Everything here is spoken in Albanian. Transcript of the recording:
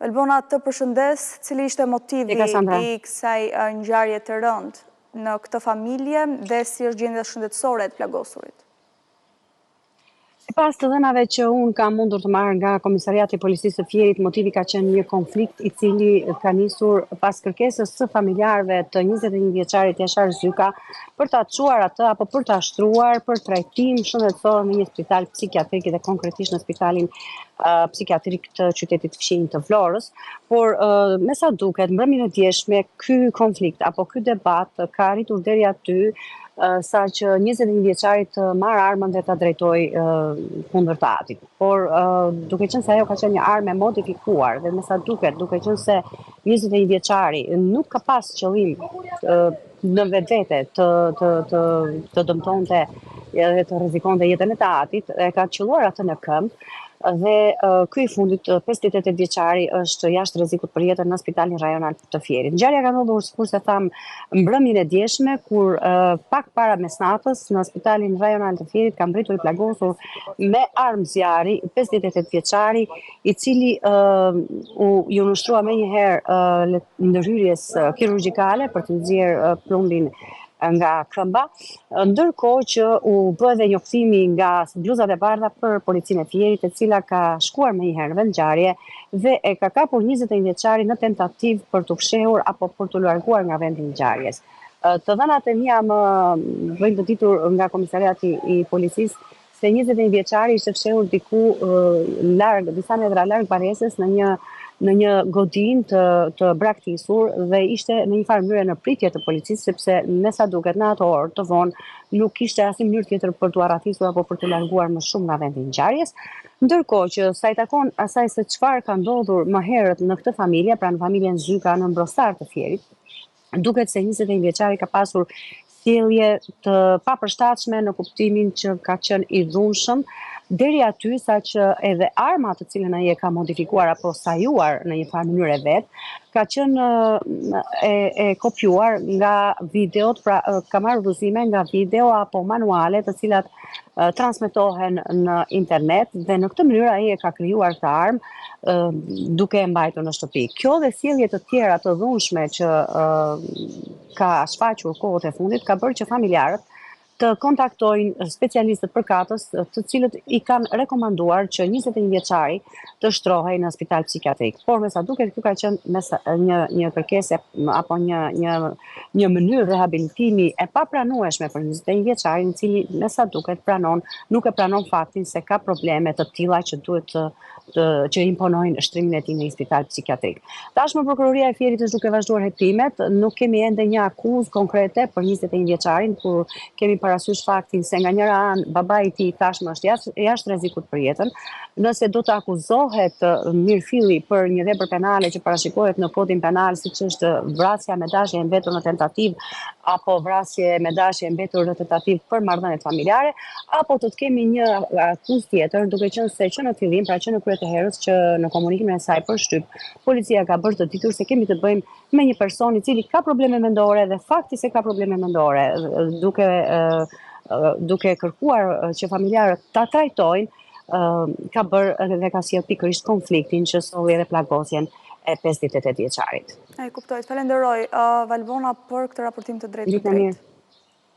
Valbona, të përshëndes, cili ishte motivi i kësaj ngjarje të rëndë në këtë familje dhe si është gjendja shëndetësore e të plagosurit? Sipas të dhënave që unë kam mundur të marr nga Komisariati i Policisë së Fierit, motivi ka qenë një konflikt i cili ka nisur pas kërkesës së familjarëve të 21 vjeçarit Jashar Zyka për ta çuar atë apo për ta shtruar për trajtim shëndetësor në një spital psikiatrik dhe konkretisht në spitalin uh, psikiatrik të qytetit fqinj të Vlorës, por uh, me sa duket mbrëmjen e djeshme ky konflikt apo ky debat ka arritur deri aty sa që 21 vjeçari të marrë armën dhe ta drejtojë kundër të atit. Por duke qenë se ajo ka qenë një armë e modifikuar dhe me sa duket, duke qenë se 21 vjeçari nuk ka pas qëllim në vetvete të të të të dëmtonte edhe të rrezikonte jetën e të atit, e ka qëlluar atë në këmbë dhe ky i fundit 58 vjeçari është jashtë rrezikut për jetën në spitalin rajonal të Fierit. Ngjarja ka ndodhur sikurse thamë mbrëmjen e djeshme kur pak para mesnatës në spitalin rajonal të Fierit ka mbërritur i plagosur me armë zjarri 58 vjeçari i cili uh, u iu nënshtrua menjëherë uh, ndërhyrjes kirurgjikale për të nxjerrë uh, plumbin nga këmba, ndërkohë që u bë edhe njoftimi nga bluzat e bardha për policinë e Fierit, e cila ka shkuar menjëherë në vendngjarje dhe e ka kapur 21 vjeçarin në tentativë për t'u fshehur apo për t'u larguar nga vendi i ngjarjes. Të dhënat e mia më bëjnë të ditur nga komisariati i policisë se 21 vjeçari ishte fshehur diku larg, disa metra larg banesës në një në një godinë të të braktisur dhe ishte në një farë mënyre në pritje të policisë sepse me sa duket në atë orë të vonë nuk kishte asnjë mënyrë tjetër për t'u arratisur apo për t'u larguar më shumë nga vendi i ngjarjes. Ndërkohë që sa i takon asaj se çfarë ka ndodhur më herët në këtë familje, pra në familjen Zyka në Mbrostar të Fierit, duket se 21 vjeçari ka pasur sjellje të papërshtatshme në kuptimin që ka qenë i dhunshëm deri aty sa që edhe arma të cilën ai e ka modifikuar apo sajuar në një farë mënyre vetë, ka qenë e, e kopjuar nga videot, pra ka marrë udhëzime nga video apo manuale të cilat transmetohen në internet dhe në këtë mënyrë ai e ka krijuar këtë armë duke e mbajtur në shtëpi. Kjo dhe sjellje të tjera të dhunshme që ka shfaqur kohët e fundit ka bërë që familjarët të kontaktojnë specialistët përkatës, të cilët i kanë rekomanduar që 21 vjeçari të shtrohej në spital psikiatrik. Por me sa duket kjo ka qenë me sa, një një kërkesë apo një një një mënyrë rehabilitimi e papranueshme për 21 vjeçarin, i cili me sa duket pranon, nuk e pranon faktin se ka probleme të tilla që duhet të të, që imponojnë shtrimin e tij në një spital psikiatrik. Tashmë prokuroria e Fierit është duke vazhduar hetimet, nuk kemi ende një akuzë konkrete për 21 vjeçarin, kur kemi parasysh faktin se nga njëra anë babai i tij tashmë është jashtë, jashtë rrezikut për jetën, nëse do të akuzohet mirëfilli për një vepër penale që parashikohet në kodin penal, siç është vrasja me dashje e mbetur në tentativë apo vrasje me dashje e mbetur në tentativë për marrëdhëniet familjare, apo do të kemi një akuzë tjetër, duke qenë se që në fillim, pra që në krye të herës që në komunikimin e saj për shtyp, policia ka bërë të ditur se kemi të bëjmë me një person i cili ka probleme mendore dhe fakti se ka probleme mendore, duke duke kërkuar që familjarët ta trajtojnë, ka bërë dhe ka sjellë pikërisht konfliktin që solli edhe plagosjen e 58 vjeçarit. E kuptoj. Të falenderoj Valbona për këtë raportim të drejtpërdrejtë.